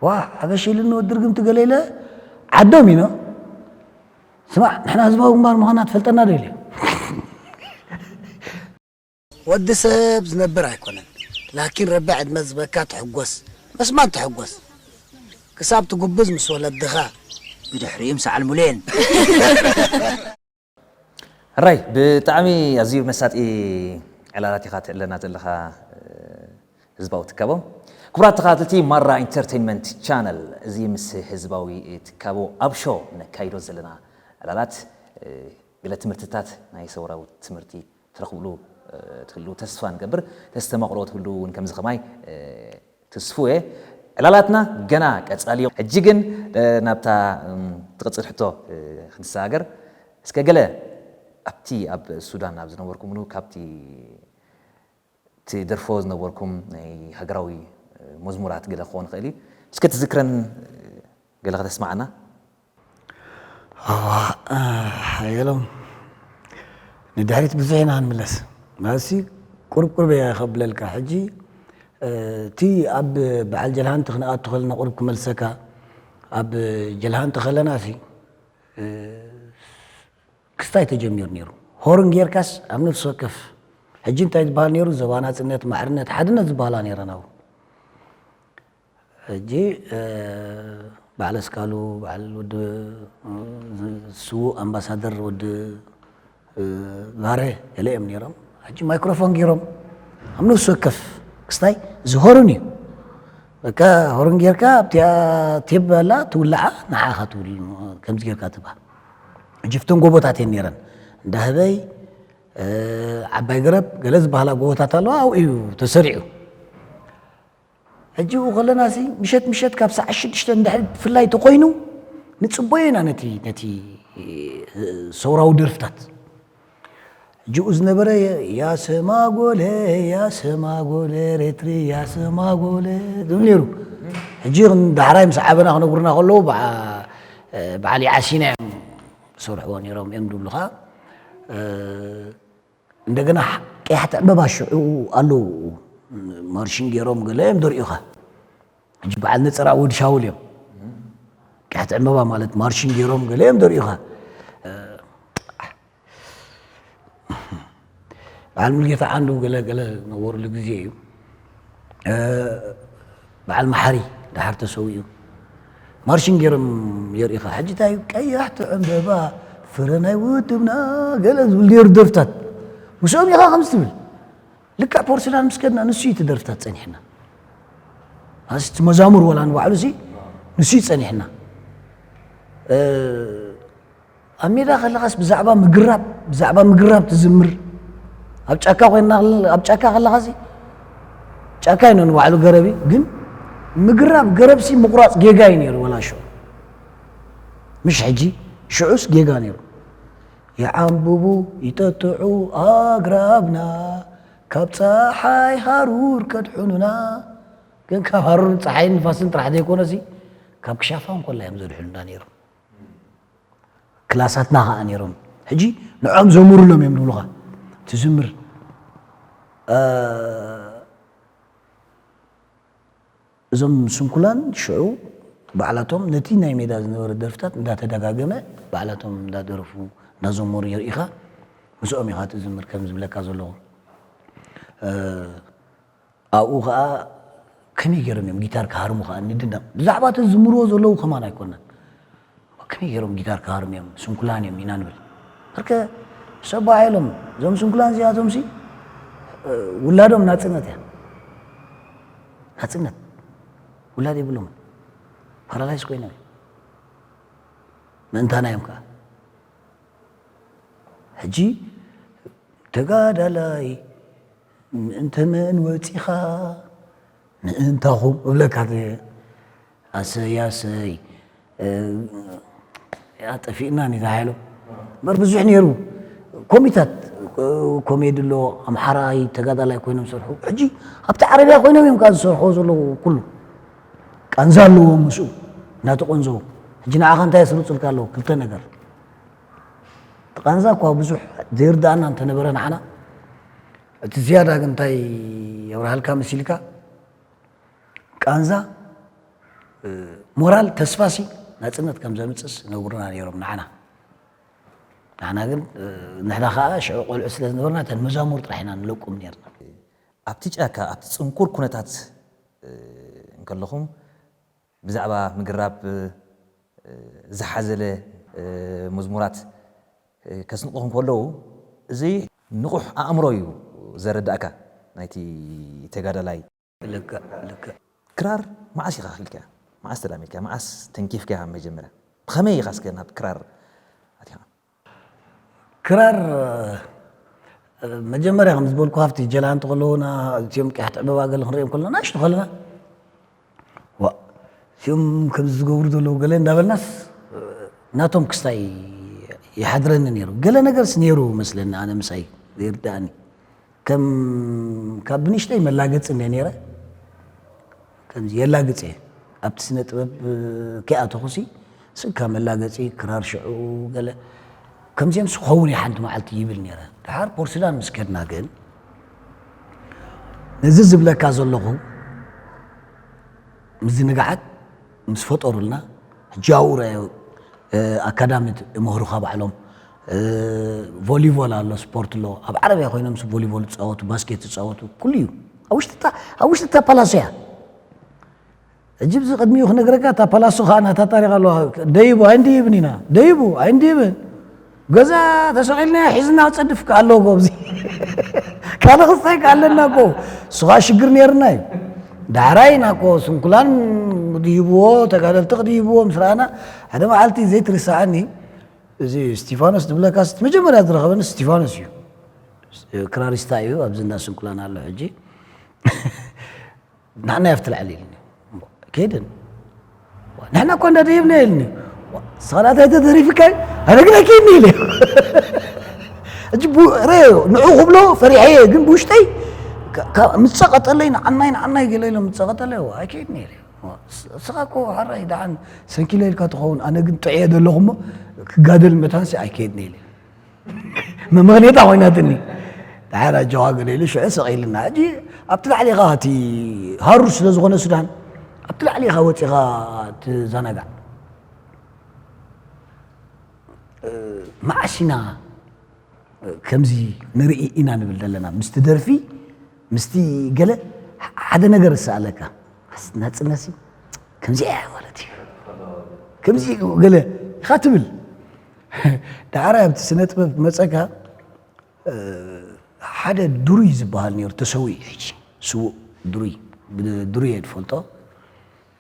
ዋ ሓበሽ ኢልኒ ወዲ ርግምቲ ገለ ኢለ ዓዶም ኢኖ ስማዕ ንሕና ህዝባዊ ግንባር ምዃና ትፈልጠና ዶ ኢለ ወዲ ሰብ ዝነብር ኣይኮነን ላኪን ረቢ ዕድመ ዝበካ ትሕጎስ መስማን ትሕጎስ ክሳብ ትጉብዝ ምስ ወለድኻ ብድሕሪኡ ምስ ዓልሙሌን ሕራይ ብጣዕሚ ኣዝዩ መሳጢ ዕላላት ኢኻ ትዕለና ዘለኻ ህዝባዊ ትካቦ ክቡራት ተኸታተልቲ ማራ ኢንተርቴንመንት ቻነል እዚ ምስ ህዝባዊ ትካቦ ኣብ ሾ ነካይዶ ዘለና ዕላላት ገለ ትምህርትታት ናይ ሰውራዊ ትምህርቲ ትረኽብሉ ትህልው ተስፋ ንገብር። ተስተማቕሮ ትህልው እውን ከምዚ ከማይ ትስፉ እየ። ዕላላትና ገና ቀጻሊ እዮም። ሕጂ ግን ናብታ ትቕጽል ሕቶ ክንሰጋገር እስከ ገለ ኣብቲ ኣብ ሱዳን ኣብ ዝነበርኩምሉ ካብቲ ትደርፎ ዝነበርኩም ናይ ሃገራዊ መዝሙራት ገለ ክኾን ይኽእል እዩ። እስከ ትዝክረን ገለ ከተስማዓና? ሓየሎም ንድሕሪት ብዙሕ ኢና ክንምለስ ማለትሲ ቁርብ ቁርብ እየ ከብለልካ ሕጂ እቲ ኣብ በዓል ጀልሃንቲ ክንኣቱ ከለና ቁርብ ክመልሰካ ኣብ ጀልሃንቲ ከለና ሲ ክስታይ ተጀሚሩ ነይሩ ሆርን ጌርካስ ኣብ ነፍሲ ወከፍ ሕጂ እንታይ ዝበሃል ነይሩ ዞባ ናፅነት ማዕርነት ሓድነት ዝበሃላ ነይረን ኣብኡ ሕጂ በዓል ኣስካሉ በዓል ወዲ ስዉእ ኣምባሳደር ወዲ ባረ ገለ እዮም ነይሮም ሕጂ ማይክሮፎን ገይሮም ኣብ ነፍሲ ወከፍ ክስታይ እዚ ሆርን እዩ በቃ ሆርን ጌርካ ኣብቲኣ ቴብ ኣላ ትውልዓ ንዓኻ ትብል ከምዚ ጌርካ ትብሃል ሕጂ ፍተን ጎቦታት እየን ነይረን እንዳ ህበይ ዓባይ ገረብ ገለ ዝበሃላ ጎቦታት ኣለዋ ኣብኡ እዩ ተሰሪዑ ሕጂ ኡ ከለና ሲ ምሸት ምሸት ካብ ሰዓት ሽዱሽተ እንድሕር ብፍላይ ተኮይኑ ንፅበዮ ኢና ነቲ ነቲ ሰውራዊ ደርፍታት ሕጂ ኡ ዝነበረ ያሰማጎለ ያሰማጎለ ሬትሪ ያሰማጎለ ዝብል ነይሩ ሕጂ ዳሕራይ ምስ ዓበና ክነግሩና ከለዉ በዓል ይዓሲና እዮም ዝሰርሕዎ ነይሮም እዮም ዝብሉኻ እንደገና ቀያሕቲ ዕምበባ ሽዑ ኣለዉ ማርሽን ገይሮም ገለ እዮም ደሪኡኻ ሕጂ በዓል ነፀራ ወዲ ሻውል እዮም ቀያሕቲ ዕምበባ ማለት ማርሽን ገይሮም ገለ እዮም ደሪኡኻ በዓል ሙልጌታ ዓንዱ ገለ ገለ ነበሩሉ ግዜ እዩ በዓል መሓሪ ደሓር ተሰዊኡ ማርሽን ገይሮም የርእኻ ሕጂ እንታይ እዩ ቀያሕቲ ዕምበባ ፍረ ናይ ውድብና ገለ ዝብል ነይሩ ደርፍታት ምስኦም ኢኻ ከምዚ ትብል ልክዕ ፖርትላንድ ምስ ከድና ንሱ እዩ እቲ ደርፍታት ጸኒሕና ኣስቲ መዛሙር ወላ ንባዕሉ ሲ ንሱ እዩ ጸኒሕና ኣብ ሜዳ ከለኻስ ብዛዕባ ምግራብ፣ ብዛዕባ ምግራብ ትዝምር። ኣብ ጫካ ኮይንና፣ ኣብ ጫካ ከለኻሲ፣ ጫካ እዩ ንባዕሉ ገረብ እዩ፣ ግን ምግራብ ገረብሲ ምቑራጽ ጌጋ እዩ ነይሩ፣ ወላ ሽዑ። ምሽ ሕጂ፣ ሽዑስ ጌጋ ነይሩ። ይዓንብቡ፣ ይጠጥዑ ኣግራብና፣ ካብ ጸሓይ ሃሩር ከድሕኑና። ግን ካብ ሃሩርን ጸሓይን ንፋስን ጥራሕ ዘይኮነሲ፣ ካብ ክሻፋ እንኮላ እዮም ዘድሕኑና ነይሮም። ክላሳትና ኸዓ ነይሮም። ሕጂ ንዖም ዘሙሩሎም እዮም ዝብሉኻ። ትዝምር። እ፣ እዞም ስንኩላን ሽዑ ባዕላቶም ነቲ ናይ ሜዳ ዝነበረ ደርፍታት እንዳተደጋገመ ባዕላቶም እንዳደረፉ እንዳዘመሩ የርእኻ። ምስኦም ኢኻ ትዝምር ከም ዝብለካ ዘለኹ። እ፣ ኣብኡ ኸዓ ከመይ ገይሮም እዮም ጊታር ክሃርሙ ኸዓ ንድነቕ። ብዛዕባ እቲ ዝዝምርዎ ዘለዉ ከማን ኣይኮነን። ከመይ ገይሮም ጊታር ክሃርሙ እዮም? ስንኩላን እዮም ኢና ንብል። በርከ ሰብ ባዕሎም እዞም ስንኩላን እዚኣቶምሲ፣ እ፣ ውላዶም ናጽነት እያ። ናጽነት። ውላድ የብሎምን። ፓራላይዝ ኮይኖም እዮም። ምእንታና እዮም ከኣ። ሕጂ ተጋዳላይ ምእንተ መን ወጺኻ ምእንታኹም እብለካ። ኣሰይ ኣሰይ። እ፣ ያ ጠፊእና ኒ ዝሓይሎ እምበር ብዙሕ ነይሩ። ኮሚታት፣ እ፣ ኮሜዲ ኣሎ፣ ኣምሓራይ ተጋዳላይ ኮይኖም ዝሰርሑ። ሕጂ ኣብቲ ዓረብያ ኮይኖም እዮም ከኣ ዝሰርሑ ዘለዉ ኩሉ። ቃንዛ ኣለዎም ምስኡ እናተቆንዘቡ። ሕጂ ንዓኻ እንታይ የስርጹልካ ኣለዉ? ክልተ ነገር። እቲ ቃንዛ እኳ ብዙሕ ዘይርድኣና እንተነበረ ንዓና፣ እቲ ዝያዳ ግን እንታይ የብርሃልካ መሲልካ? ቃንዛ፣ እ፣ ሞራል፣ ተስፋሲ ናጽነት ከም ዘምጽእስ ነግሩና ነይሮም ንዓና። ንዓና ግን፣ እ፣ ንሕና ኸኣ ሽዑ ቆልዑ ስለ ዝነበርና እተን መዛሙር ጥራሕ ኢና ንለቁም ነይርና። ኣብቲ ጫካ፣ ኣብቲ ጽንኩር ኩነታት፣ እ፣ እንከለኹም ብዛዕባ ምግራብ፣ እ፣ ዝሓዘለ፣ እ፣ መዝሙራት፣ እ፣ ከስንቑኹም ከለዉ፣ እዚ ንቑሕ ኣእምሮ እዩ ዘረዳእካ ናይቲ ተጋዳላይ። ልክዕ፣ ልክዕ። ክራር መዓስ ኢኻ ኣኽሊልካያ? መዓስ ተላሚድካያ? መዓስ ተንኪፍካያ መጀመርያ? ብኸመይ ኢኻ እስከ ናብ ክራር ኣቲኻ? ክራር፣ እ፣ መጀመርያ ከም ዝበልኩ፣ ኣብቲ ጀላንቲ ከለዉና፣ እዚኦም ቅያሕቲ ዕምበባ ገለ ክንሪኦም ከለና፣ ንኣሽቱ ከለና፣ ዋ፣ እዚኦም ከምዚ ዝገብሩ ዘለዉ ገለ እንዳበልናስ፣ እ፣ ናቶም ክስታይ ይሓድረኒ ነይሩ። ገለ ነገርስ ነይሩ መስለኒ፣ ኣነ ምሳይ ዘይርድኣኒ። ከም፣ ካብ ብንእሽተይ መላገጺ እንደ ነይረ፣ ከምዚ የላግጽ እየ። ኣብቲ ስነ ጥበብ ከይኣተኹሲ፣ ስእካ መላገጺ፣ ክራር ሽዑ ገለ፣ ከምዚኦምስ ክኸውን እየ ሓንቲ መዓልቲ ይብል ነይረ። ደሓር ፖርትሱዳን ምስ ከድና ግን፣ ነዚ ዝብለካ ዘለኹ ምዝንጋዓት ምስ ፈጠሩልና፣ ሕጂ ኣብኡ ርኣዮ፣ እ፣ ኣካዳሚ ይምህሩኻ ባዕሎም፣ እ፣ ቮሊቦል ኣሎ፣ ስፖርት ኣሎ። ኣብ ዓረብያ ኮይኖም ስ-፣ ቮሊቦል ይጻወቱ፣ ባስኬት ይጻወቱ፣ ኩሉ እዩ። ኣብ ውሽጢ እታ፣ ኣብ ውሽጢ እታ ፓላሶ እያ። ሕጂ ብዚ ቅድሚኡ ክነግረካ፣ እታ ፓላሶ ኸኣ ናታ ታሪኽ ኣለዋ። ደይቡ ኣይንድይብን ኢና። ደይቡ ኣይንድይብን። ገዛ ተሰቒልና ሒዝና ክጸድፍ ከኣ ኣለዎ ጎብዚ። ካልእ ክስታይ ከኣ ኣለና እኮ። እሱ ኸኣ ሽግር ነይርና እዩ። ዳሕራይ ኢና እኮ ስንኩላን ክድይብዎ፣ ተጋደልቲ ክድይብዎ ምስ ረኣና፣ ሓደ መዓልቲ ዘይትርሳዓኒ፣ እዚ እስቲፋኖስ ዝብለካ፣ እቲ መጀመርያ ዝረኸበኒ እስቲፋኖስ እዩ። ክራሪስታ እዩ፣ ኣብዚ እንዳ ስንኩላን ኣሎ ሕጂ። ንሕና ኣብቲ ላዕሊ ኢልኒ። ከይድን። ንሕና እኮ እንዳደየብና ኢልኒ። ንስኻ ናታይ ተደሪፍካ እዩ? ኣነ ግን ኣይከይድን ኢለ። ሕጂ ቡ-፣ ረ-፣ ንዑ ክብሎ ፈሪሐ እየ፣ ግን ብውሽጠይ ካ-፣ ካ-፣ ምስ ጸቐጠለይ ንዓናይ፣ ንዓናይ ገለ ኢሎም ምስ ጸቐጠለይ፣ ዋ፣ ኣይከይድን ኢለ። ዋ፣ ስ-፣ ንስኻ እኮ ሓራይ ደሓን ሰንኪለ ኢልካ ትኸውን፣ ኣነ ግን ጥዕየ ዘለኹ እሞ ክጋደል መታንሲ ኣይከይድን ኢለ። መመኽኔታ ኮይናትኒ። ደሓር ኣጆኻ ገለ ኢሉ ሽዑ ስቕ ኢልና። ሕጂ ኣብቲ ላዕሊ ኢኻ፣ እቲ ሃሩር ስለ ዝኾነ ሱዳን፣ ኣብቲ ላዕሊ ኢኻ ወጺኻ ትዘናጋዕ። እ፣ መዓስ ኢና ከምዚ ንርኢ ኢና ንብል ዘለና። ምስቲ ደርፊ፣ ምስቲ ገለ ሓደ ነገር እሰኣለካ። ኣስ-፣ ናጽነትሲ ከምዚ እያ ማለት እዩ። ከምዚ ገለ ኢኻ ትብል። ደሓር ኣብቲ ስነ ጥበብ መጸካ፣ እ፣ ሓደ ድሩይ ዝበሃል ነይሩ፣ ተሰዊኡ ሕጂ። ስዉእ ድሩይ፣ ብድሩይ እየ ዝፈልጦ።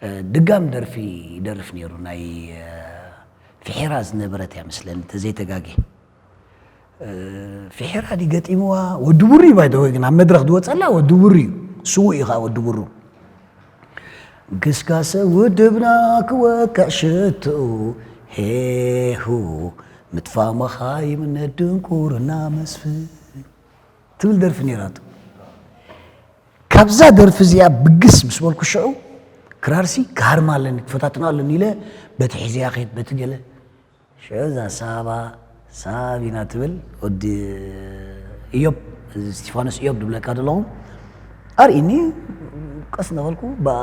እ፣ ድጋም ደርፊ ይደርፍ ነይሩ፣ ናይ፣ እ፣ ፍሒራ ዝነበረት እያ መስለኒ፣ ተዘይተጋጌ። እ፣ ፍሒራ ድዩ ገጢምዋ? ወዲ ቡሩ እዩ፣ ባይ ዘ ወይ፣ ግን ኣብ መድረኽ ዝወጸላ ወዲ ቡሩ እዩ። ስዉእ እዩ ኸዓ ወዲ ቡሩ። ግስጋሰ ውድብና ክወቅዕ ሽትኡ፣ ሄሁ፣ ምጥፋእ መኻይም ነድንቁርና መስፍን ትብል ደርፊ ነይራቶ። ካብዛ ደርፊ እዚኣ ብግስ ምስ በልኩ ሽዑ፣ ክራርሲ ክሃርማ ኣለኒ፣ ክፈታትና ኣለኒ ኢለ፣ በቲ ሒዘያ ኸይድ፣ በቲ ገለ። ሽዑ እዛ ሳባ፣ ሳቢና ትብል፣ ወዲ እዮብ፣ እዚ እስቲፋኖስ እዮብ ድብለካ ዘለኹ፣ ኣርኢኒ፣ ቀስ እናበልኩ፣ ብኣ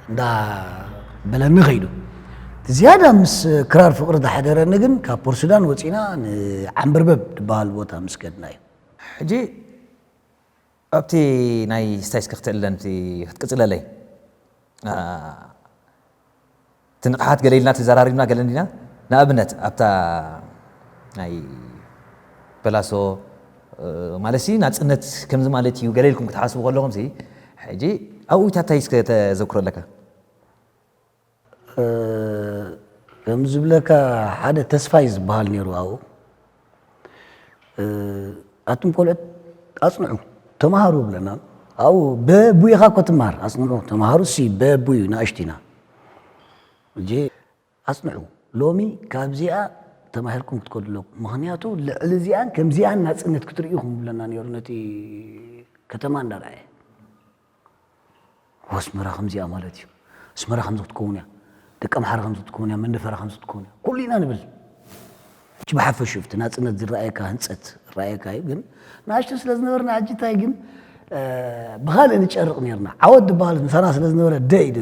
እንዳበለኒ ኸይዱ። ዝያዳ ምስ ክራር ፍቕሪ ዝሓደረኒ ግን፣ ካብ ፖርት ሱዳን ወፂና ንዓምበርበብ ዝበሃል ቦታ ምስ ከድና እዩ። ሕጂ ኣብቲ ናይ ስታይስ ክትእለን እቲ ክትቅጽለለይ። አ፣ እቲ ንቕሓት ገለ ኢልና ተዘራሪብና ገለ እንዲና። ንኣብነት ኣብታ ናይ በላሶ፣ እ፣ ማለትሲ ናጽነት ከምዚ ማለት እዩ ገለ ኢልኩም ክትሓስቡ ከለኹም ሲ፣ ሕጂ ኣብኡ እንታይ እስከ ተዘክሮ ኣለካ? እ፣ ከም ዝብለካ ሓደ ተስፋይ ዝበሃል ነይሩ ኣብኡ። እ፣ ኣቱም ቆልዑት ኣጽንዑ፣ ተማሃሩ ብለና። ኣብኡ በቡ ኢኻ እኮ ትመሃር፣ ኣጽንዑ፣ ተማሃሩ ሲ በቡ እዩ፣ ንኣሽቱ ኢና። ሕጂ ኣጽንዑ፣ ሎሚ ካብዚኣ ተማሂርኩም ክትከዱ ኣለኩም። ምኽንያቱ ልዕሊ እዚኣን ከምዚኣን ናጽነት ክትርእዩ ኢኹም ብለና ነይሩ ነቲ ከተማ እንዳረኣየ። ኣስመራ ከምዚኣ ማለት እዩ። ኣስመራ ከምዚ ክትከውን እያ። ደቂ ኣምሓራ ከምዚ ክትከውን እያ። መንደፈራ ከምዚ ክትከውን እያ። ኩሉ ኢና ንብል። እቲ ብሓፈሽኡ እቲ ናጽነት ዝረኣየካ ህንጸት ዝረኣየካ እዩ። ግን ንኣሽቱ ስለ ዝነበርና ሕጂ እንታይ ግን፣ እ፣ ብኻልእ ንጨርቕ ነርና። ዓወት ዝበሃል ምሳና ስለ ዝነበረ ደ እዩ ደ፣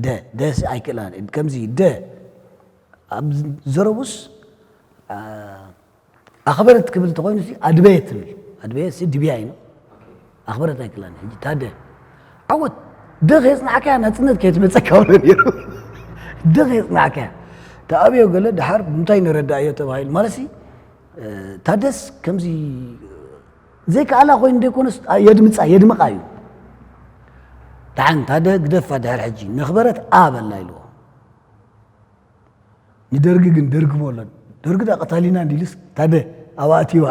ደ፣ ደስ ኣይክእላን። ከምዚ ደ ኣብ ዘረቡስ፣ እ፣ ኣኽበረት ክብል እንተኾይኑ ሲ ኣድበየት ትብል። ኣድበየት ሲ ድብያ እዩ። ኣኽበረት ኣይክላን። ሕጂ ታደ ዓወት ደ ከየጽናዕካያ ናጽነት ከየትመጸካ ብሎ ነይሩ። ደ ከየጽናዕካያ። ተኣብዮ ገለ ደሓር ብምንታይ ንረዳእዮ ተባሂሉ። ማለት ሲ፣ እ፣ ታደስ ከምዚ ዘይከኣላ ኮይኑ ዘይኮነስ፣ ኣ፣ የድምጻ፣ የድምቓ እዩ። ደሓን ታደ ግደፋ ድሕር ሕጂ። ነኽበረት ኣ በላ ኢልዎ። ንደርጊ ግን ደርጊ በሎ። ደርጊ ዳ ቀታሊና እንዲልስ ታደ ኣብ ኣእትይዋ።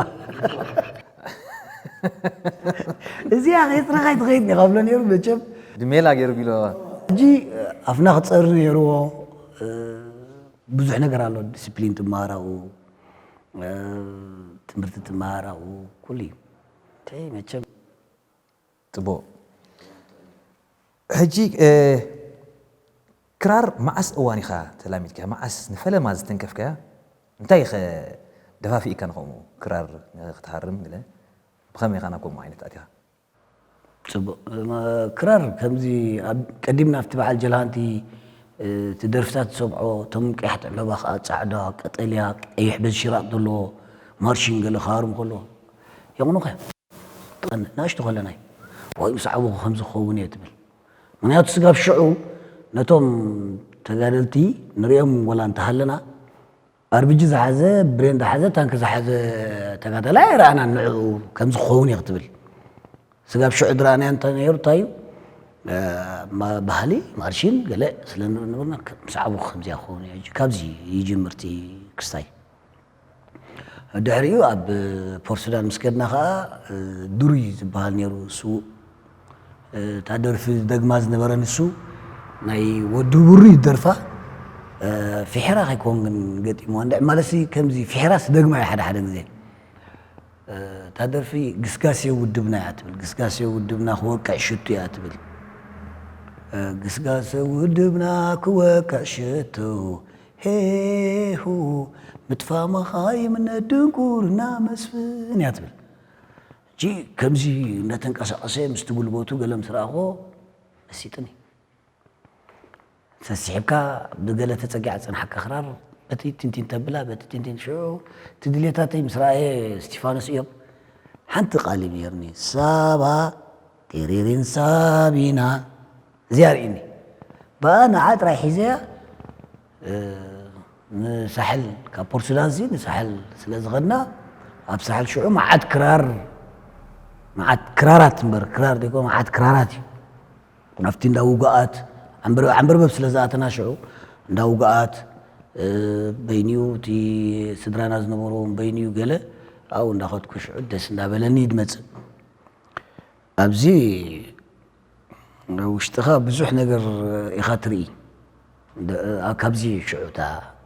እዚኣ ከየጽረኻ ኣይትኸይድ ኢኻ ብሎ ነይሩ መቸም። ድሜላ ገይሩ ቢሎ። ሕጂ ኣፍና ክጸሪ ነይርዎ። እ፣ ብዙሕ ነገር ኣሎ። ዲስፕሊን ትመሃራኡ፣ እ፣ ትምህርቲ ትመሃራኡ፣ ኩሉ እዩ። እንታይ መቸም ጽቡቕ። ሕጂ፣ እ፣ ክራር መዓስ እዋን ኢኻ ተላሚድካያ? መዓስ ንፈለማ ዝተንከፍካያ? እንታይ ኢኸ ደፋፊእካ ንኸምኡ ክራር ንኽትሃርም ገለ? ብኸመይ ኢኻ ናብ ከምኡ ዓይነት ኣቲኻ? ጽቡቕ። እማ፣ ክራር ከምዚ ኣብ ቀዲምና ኣብቲ በዓል ጀልሃንቲ፣ እ፣ እቲ ደርፍታት ዝሰምዖ፣ እቶም ቀያሕቲ ዕምባባ ከኣ ጻዕዳ፣ ቀጠልያ፣ ቀይሕ በዚ ሽራጥ ዘለዎ ማርሺን ገለ ክሃርም ከሎ የቕኑኻ። ንኣሽቱ ከለና እዩ። ወይ ምስ ዓበኹ ከምዚ ክኸውን እየ ትብል። ምኽንያቱ ስጋብ ሽዑ ነቶም ተጋደልቲ ንሪኦም ወላ እንተሃለና፣ ኣርቢጂ ዝሓዘ፣ ብሬን ዝሓዘ፣ ታንክ ዝሓዘ ተጋዳላይ ኣይረኣናን። ንዕኡ ከምዚ ክኸውን እየ ክትብል። ስጋብ ሽዑ ዝረኣናዮ እንታይ ነይሩ፣ እንታይ እዩ? እ፣ ማ-፣ ባህሊ፣ ማርሺን፣ ገለ ስለ ንርኢ ነበርና፣ ከ-፣ ምስ ዓበኹ ከምዚኣ ክኸውን እየ። ሕጂ ካብዚ ይጅምር እቲ ክስታይ። ድሕሪኡ ኣብ ፖርት ሱዳን ምስ ከድና ኸኣ፣ እ፣ ድሩይ ዝበሃል ነይሩ ስዉእ፣ እ፣ እታ ደርፊ ደግማ ዝነበረ ንሱ፣ ናይ ወዲ ብሩይ ደርፋ፣ እ፣ ፍሒራ ከይኮን ግን ገጢምዋ። እንድዒ ማለትሲ ከምዚ ፍሒራስ ደግማ እያ ሓደ ሓደ ግዜ። እ፣ እታ ደርፊ ግስጋሴ ውድብና እያ ትብል። ግስጋሴ ውድብና ክወቅዕ ሽቱ እያ ትብል። እ፣ ግስጋሴ ውድብና ክወቅዕ ሽቱ ሄሁ፣ ምጥፋእ መኻይም ነድንቁርና መስፍን እያ ትብል። ሕጂ ከምዚ እናተንቀሳቐሰ ምስቲ ጉልበቱ ገለ ምስ ረኣኹዎ መሲጥኒ። ሰሲሕካ ብገለ ተጸጊዓ ዝጸንሓካ ክራር በቲ ቲንቲን ተብላ፣ በቲ ቲንቲን ሽዑ እቲ ድሌታተይ ምስ ረኣየ እስቲፋኖስ እዮም ሓንቲ ቃል ይብየርኒ፣ ሳባ ጢሪሪን ሳቢና እዚኣ ርእኒ። ብኣ ንዓ ጥራይ ሒዘያ፣ እ፣ ንሳሕል፣ ካብ ፖርት ሱዳንሲ ንሳሕል ስለ ዝኸድና፣ ኣብ ሳሕል ሽዑ መዓት ክራር፣ መዓት ክራራት እምበር፣ ክራር ዘይኮነ፣ መዓት ክራራት እዩ። ኣብቲ እንዳ ውጉኣት፣ ዓምበር-፣ ዓምበርበብ ስለ ዝኣተና ሽዑ፣ እንዳ ውጉኣት፣ በይንዩ እቲ ስድራና ዝነበሩ በይንዩ ገለ ኣብኡ እንዳኸድኩ ሽዑ ደስ እንዳበለኒ ይድመፅእ። ኣብዚ ውሽጥኻ ብዙሕ ነገር ኢኻ ትርኢ። ካብዚ ሽዑ እታ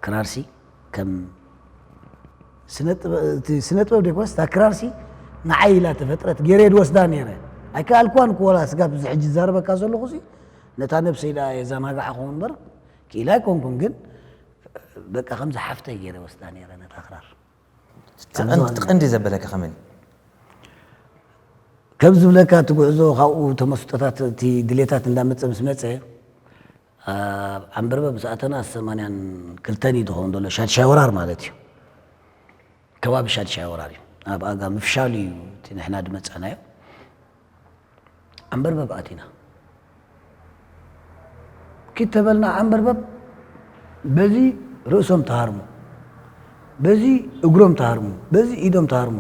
ክራርሲ ከም ስነ ጥበብ ደኮስታ ክራርሲ ንዓይ ኢላ ተፈጥረት ገይረ ድወስዳ ነይረ ኣይከኣልኳን ክወላ ስጋብ እዚ ሕጂ ዝዛረበካ ዘለኹ ነታ ነብሰይ ደኣ የዘናጋዕኹም እምበር ክኢላ ኣይኮንኩን ግን በቃ ከምዚ ሓፍተይ ገይረ ወስዳ ነይረ ነታ ክራር ትቐንዲ ዘበለካ ከመን ከም ዝብለካ እቲ ጉዕዞ ካብኡ ተመስጦታት እቲ ድሌታት እንዳመፀ ምስ መፀ ኣብ ዓንበርበ ምስ ኣተና ሰማንያን ክልተን እዩ ዝኸውን ዘሎ ሻድሻይ ወራር ማለት እዩ ከባቢ ሻድሻይ ወራር እዩ ኣብ ኣጋ ምፍሻሉ እዩ እቲ ንሕና ድመፀናዮ ዓንበርበብ ኣቲና ኪድ ተበልና ዓንበርበብ በዚ ርእሶም ተሃርሙ በዚ እግሮም ተሃርሙ በዚ ኢዶም ተሃርሙ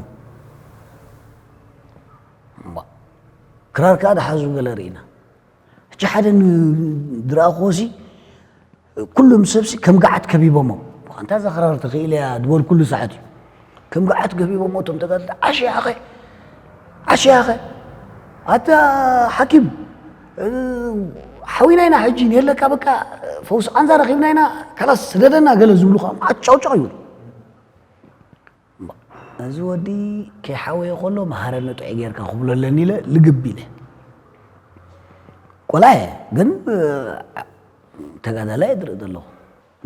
ክራር ከዓ ድሓዙ ገለ ርኢና ሕጂ ሓደ ድረኣኹዎሲ ኩሉም ሰብሲ ከም ገዓት ከቢቦሞ ኣንታ እዛ ክራር ተኽኢለ እያ ዝበልኩሉ ሰዓት እዩ ከም ገዓት ከቢቦሞ እቶም ተጋደልቲ ዓሽ ያኸ ዓሽ ያኸ ኣታ ሓኪም ሓዊና ኢና ሕጂ ንየለካ በቃ ፈውሲ ቃንዛ ረኺብና ኢና ካላስ ስደደና ገለ ዝብሉ ከዓ መዓት ጫውጫው ይብሉ እዚ ወዲ ከይሓወየ ከሎ መሃረኒ ጥዑይ ጌርካ ክብሎ ኣለኒ ኢለ ልግብ ኢለ ቆልዓ እየ ግን ተጋዳላይ እየ ዝርኢ ዘለኹ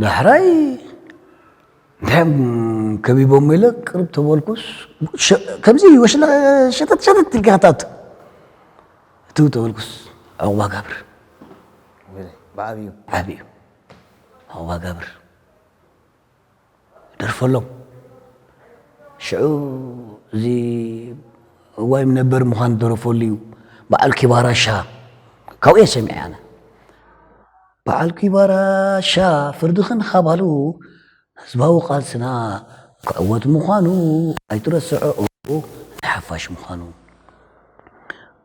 ዳሕራይ እንታይ እዮም ከቢቦም ኢለ ቅርብ ተበልኩስ ከምዚ ወሽለ ሸተት ሸተት ኢልካ ክትኣቱ እትው ተበልኩስ ዕቑባ ጋብር ብዓብዩ ዓብዩ ዕቑባ ጋብር ደርፈሎም ሽዑ እዚ እዋይ ነበር ምዃን ደረፈሉ እዩ በዓል ኪባራሻ ካብኡ እየ ሰሚዐ ኣነ በዓል ኪባራሻ ፍርድኽን ሃባሉ ህዝባዊ ቃልስና ክዕወት ምዃኑ ኣይትረስዐኦ ናይ ሓፋሽ ምዃኑ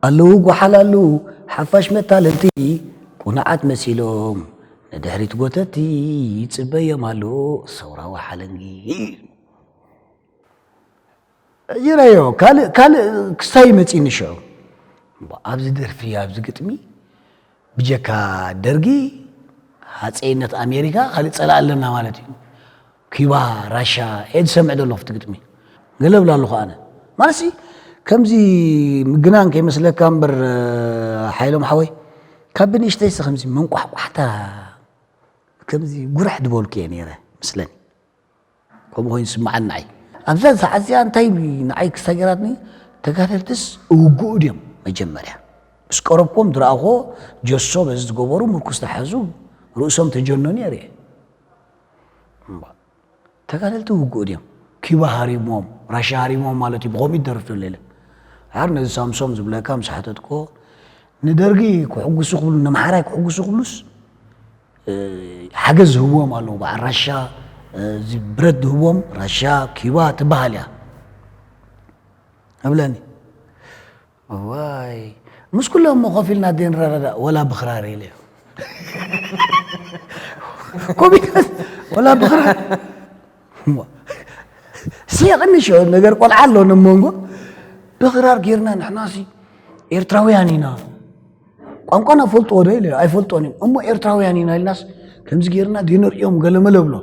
ኣለዉ ጓሓል ኣለዉ ሓፋሽ መታለልቲ ቁኑዓት መሲሎም ንድሕሪት ጎተቲ ይፅበዮም ኣሎ ሰውራዊ ሓለንጊ ይረዮ ካልእ ካልእ ክስታይ መፂኒ ሽዑ ኣብዚ ደርፊ ኣብዚ ግጥሚ ብጀካ ደርጊ ሃፀይነት ኣሜሪካ ካልእ ፀላእ ኣለና ማለት እዩ ኪባ ራሻ እየ ዝሰምዕ ዘለኹ እቲ ግጥሚ ገለ ብላ ኣለኹ ኣነ ማለሲ ከምዚ ምግናን ከይመስለካ እምበር ሓይሎም ሓወይ ካብ ብንእሽተይሲ ከምዚ መንቋሕቋሕታ ከምዚ ጉራሕ ዝበልኩ እየ ነይረ ምስለኒ ከምኡ ኮይኑ ስምዓኒ ንዓይ ኣብዛ ሰዓት እዚኣ እንታይ ንዓይ ክስታ ገይራትኒ ተጋደልትስ እውግኡ ድዮም መጀመርያ ምስ ቀረብኩም ዝረኣኽዎ ጀሶ በዚ ዝገበሩ ምርኩስ ተሓዙ ርእሶም ተጀነኑ እየ ርኤ ተጋደልቲ ውግኡ ድዮም ኪባ ሃሪሞም ራሻ ሃሪሞም ማለት እዩ ብኸምኡ ይደርፍ ዘሎ ኢለ ሓር ነዚ ሳምሶም ዝብለካ ምስ ሓተትኮ ንደርጊ ክሕጉሱ ክብሉ ንምሓራይ ክሕጉሱ ክብሉስ ሓገዝ ዝህብዎም ኣለዉ በዓል ራሻ እዚ ብረት ዝህብዎም ራሻ ኪባ ትበሃል እያ እብለኒ እዋይ ምስ ኩሎም እሞ ኮፍ ኢልና ደንረዳዳእ ወላ ብኽራር ኢለ ኮሚተስ ወላ ብኽራር ስየቕኒ ሽዑ ነገር ቆልዓ ኣሎ ንመንጎ ብኽራር ጌርና ንሕናሲ ኤርትራውያን ኢና ቋንቋና ፈልጥዎ ዶ ኢለ ኣይፈልጦን እዮም እሞ ኤርትራውያን ኢና ኢልናስ ከምዚ ጌርና ደነርእዮም ገለመለ ብሎ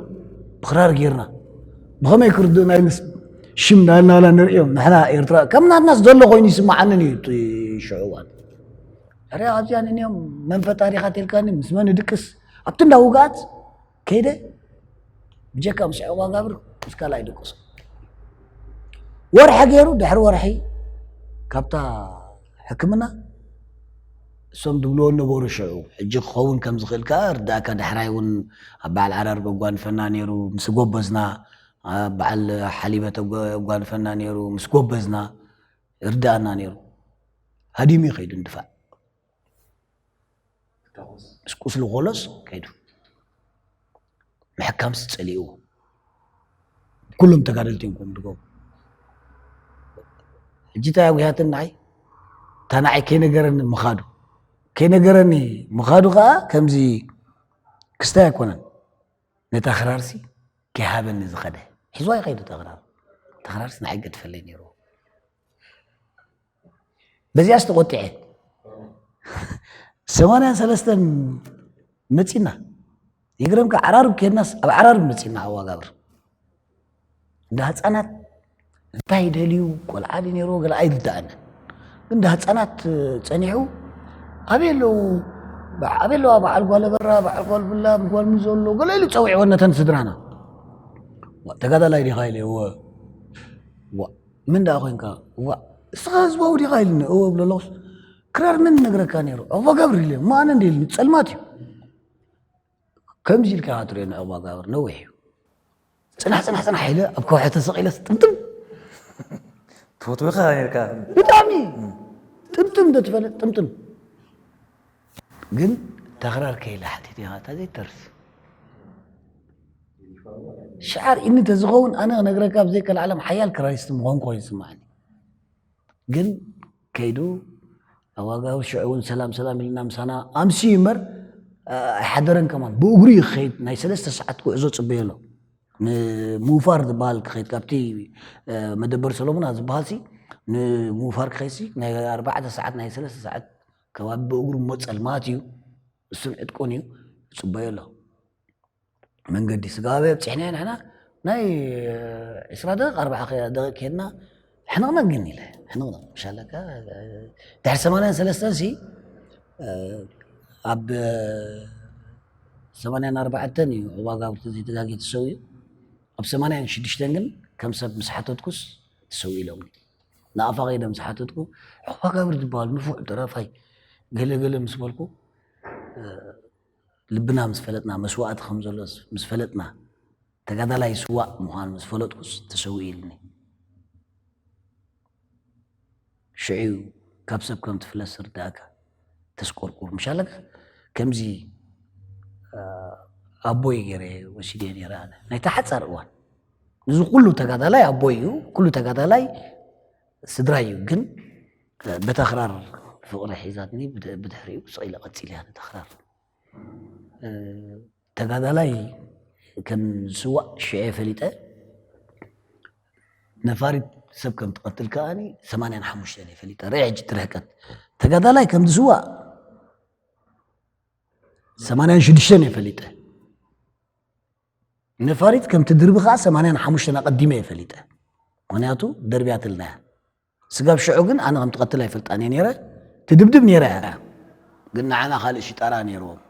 ብኽራር ጌርና ብኸመይ ክርድእና ኢልስ ሽም ናልናላ ንርእዮም ንሕና ኤርትራ ከም ናትናስ ዘሎ ኮይኑ ይስምዓንን እዩ እቲ ሽዑ እዋን ሕርያ ኣብዚኣ ንንዮም መን ፈጣሪኻ ተልካኒ ምስ መን ድቅስ ኣብቲ እንዳ ውግኣት ከይደ ብጀካ ምስ ዕቑባ ጋብር ምስ ካልኣይ ድቅሶ ወርሒ ገይሩ ድሕሪ ወርሒ ካብታ ሕክምና እሶም ድብልዎ ነበሩ ሽዑ ሕጂ ክኸውን ከም ዝኽእል ከዓ ርዳእካ ዳሕራይ እውን ኣብ በዓል ዓራርብ ኣጓንፈና ነይሩ ምስ ጎበዝና ኣብ በዓል ሓሊበት ኣጓንፈና ነይሩ ምስ ጎበዝና ይርዳእና ነይሩ ሃዲሙ እዩ ከይዱ ንድፋዕ ምስ ቁስሊ ኮሎስ ከይዱ ምሕካምስ ጸሊእዎ ኩሎም ተጋደልቲ እዮም ከም ድገቡ ሕጂ እንታይ ኣጉያትን ንዓይ እታ ንዓይ ከይነገረኒ ምኻዱ ከይነገረኒ ምኻዱ ከዓ ከምዚ ክስታይ ኣይኮነን ነታ ክራርሲ ከይሃበኒ ዝኸደ ሒዝዋ ይኸይዱ ተኽራር። ተኽራርስ ንዓይ ገድፈለይ ነይሩ። በዚኣስ ተቖጢዐ። ሰማንያን ሰለስተን መጺና። ይግረምካ፣ ዓራርብ ከድናስ ኣብ ዓራርብ መጺና ኣዋጋብር። እንደ ህፃናት እንታይ ደልዩ፣ ቆልዓ ድዩ ነይርዎ ገለ ኣይርድኣንን። ግን እንደ ህፃናት ጸኒሑ፣ ኣበይ ኣለዉ? ኣበይ ኣለዋ በዓል ጓል በራ፣ በዓል ጓል ብላ፣ ጓል ምዞሎ፣ ገለ ኢሉ ጸዊዕወን ነተን ስድራና። "ዋ፣ ተጋዳላይ ዲኻ?" ኢለ፣ "እወ." "ዋ፣ ምን ደኣ ኮይንካ?" "ዋ፣ እስኻ ህዝባዊ ዲኻ?" ኢልኒ። "እወ" ብሎ ኣለኹስ፣ "ክራር መን ነግረካ ነይሩ?" "ኣዋጋብር" ኢለ፣ "እሞ ኣነ እንደ" ኢልኒ፣ ጸልማት እዩ። ከምዚ ኢልካ ኢኻ ትሪኦ ንዕቑባ ጋብር ነዊሕ እዩ። ጽናሕ፣ ጽናሕ፣ ጽናሕ ኢለ ኣብ ከውሒ ተሰቒለስ ጥምጥም። ትወትወኻ ነርካ። ብጣዕሚ ጥምጥም እንተትፈልጥ ጥምጥም። ግን ተኽራር ከይላ ሓቲት ኢኻ፣ እታ ዘይተርፍ። ሽዓር ኢኒ ተዝኸውን ኣነ ክነግረካ ኣብ ዘይከል ዓለም ሓያል ክራሪስት ምኾንኩ ኮይኑ ይስምዓኒ። ግን ከይዱ ኣዋጋብር ሽዑ እውን ሰላም ሰላም ኢልና ምሳና ኣምስዩ እምበር፣ እ፣ ኣይሓደረን ከማን። ብእግሩ እዩ ክኸይድ፣ ናይ ሰለስተ ሰዓት ጉዕዞ ጽበዮ ኣሎ። ንምውፋር ዝበሃል ክኸይድ፣ ካብቲ፣ እ፣ መደበር ሰሎሙና ዝበሃል ሲ፣ ንምውፋር ክኸይድ ሲ፣ ናይ ኣርባዕተ ሰዓት፣ ናይ ሰለስተ ሰዓት ከባቢ ብእግሩ እሞ ጸልማት እዩ። እሱን ዕጥቁን እዩ፣ ጽበዮ ኣሎ። መንገዲ ስጋበ ኣብፂሕናዮ ንሕና ናይ ዒስራ ደቂቕ፣ ኣርባዓ ደቂቕ ከድና ሕንቕንቕ ግን ኢለ፣ ሕንቕንቕ። ምሻለካ፣ ድሕሪ ሰማንያን ሰለስተን ሲ፣ ኣብ ሰማንያን ኣርባዕተን እዩ ዕቑባ ጋብር ተዘይተጋግየ ተሰዊኡ። ኣብ ሰማንያን ሽዱሽተን ግን ከም ሰብ ምስ ሓተትኩስ ተሰዊኡ ኢሎምኒ። ንኣፋ ከይደ ምስ ሓተትኩ፣ ዕቑባ ጋብር ዝበሃል ንፉዕ ደራፋይ ገለ ገለ ምስ በልኩ፣ ልብና ምስ ፈለጥና፣ መስዋእቲ ከም ዘሎ ምስ ፈለጥና፣ ተጋዳላይ ስዋእ ምዃኑ ምስ ፈለጥኩስ ተሰዊኡ ኢልኒ። ሽዑ እዩ ካብ ሰብ ከም ትፍለስ ዝርዳእካ። ተስቆርቁር ምሻለካ ከምዚ፣ እ፣ ኣቦይ ገይረ ወሲደ ነይረ ኣነ። ናይታ ሓጻር እዋን። እዚ ኩሉ ተጋዳላይ ኣቦይ እዩ፣ ኩሉ ተጋዳላይ ስድራይ እዩ። ግን፣ እ፣ በታ ክራር ፍቕሪ ሒዛትኒ ብድ-፣ ብድሕሪኡ ስቕ ኢለ ቀጺለ እያ ነታ ክራር። እ፣ ተጋዳላይ ከም ዝስዋእ ሽዑ ፈሊጠ፣ ነፋሪት ሰብ ከም ትቐትል ከኣኒ ሰማንያን ሓሙሽተን እየ ፈሊጠ። ርእ ሕጂ እቲ ርሕቀት። ተጋዳላይ ከም ዝስዋእ ሰማንያን ሽዱሽተን እየ ፈሊጠ። ነፋሪት ከም ትድርቢ ከኣ ሰማንያን ሓሙሽተን ኣቐዲመ እየ ፈሊጠ። ምኽንያቱ ደርብያትልና እያ። ስጋብ ሽዑ ግን ኣነ ከም ትቐትል ኣይፈልጣን እየ ነይረ። ትድብድብ ነይራ እያ። ግን ንዓና ካልእ ሽጣራ ነይርዎም።